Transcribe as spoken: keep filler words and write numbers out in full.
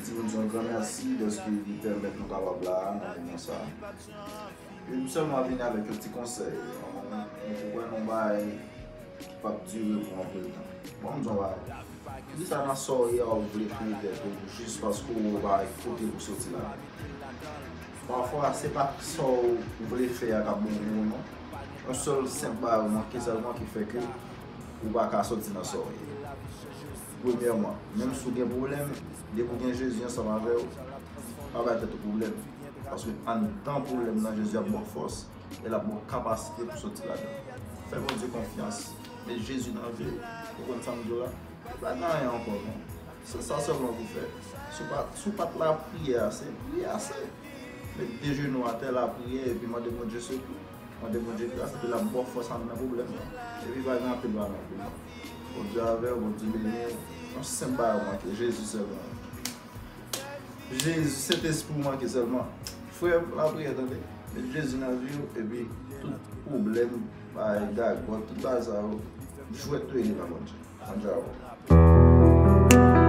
Di Bondye yon gran mèsi dèske li pèmèt nou kapab la a nan moman sa a. E m sèlman vini avèk yon ti konsèy. Mwen kwè nan yon bagay ki p ap dire pou anpil tan. Bon, m di yon bagay. Poukisa nan sa w ye a ou vle priye tèt ou jis paske ou pa gen kote pou soti ladan? Pafwa, se pa sa w vle fè a k ap bon pou ou, non. Yon sèl senp bagay ou manke sèlman ki fè ke ou pa ka soti nan sa w ye. Premyèman, menm si w gen pwoblèm, depi w gen Jezi ansanm avè w, pa bay tèt ou pwoblèm. Paske anndan pwoblèm nan, Jezi ap ba w fòs e l ap ba w kapasite pou soti ladan. Fè Bondye konfyans. Met Jezi nan vi w. Ou konprann sa m di w la? Pa gen anyen ankò, non. Se sa sèlman pou fè. Si w pa, si w pa t lapriyè ase, priye ase. Met de jenou atè, lapriyè, epi mande Bondye sekou. Mande Bondye gras, epi l ap ba w fòs anndan pwoblèm nan. Epi pa gen anpil bagay non, non. Bondye avè w, Bondye beni w. Yon senp bagay ou manke, Jezi sèlman. Jezi, Sentespri w manke sèlman. Frè m, lapriyè tande. Met Jezi nan vi w, epi tout pwoblèm, bagay gagòt, tout bagay sa yo, jwèt yo rele pa Bondye. Bondye avè w.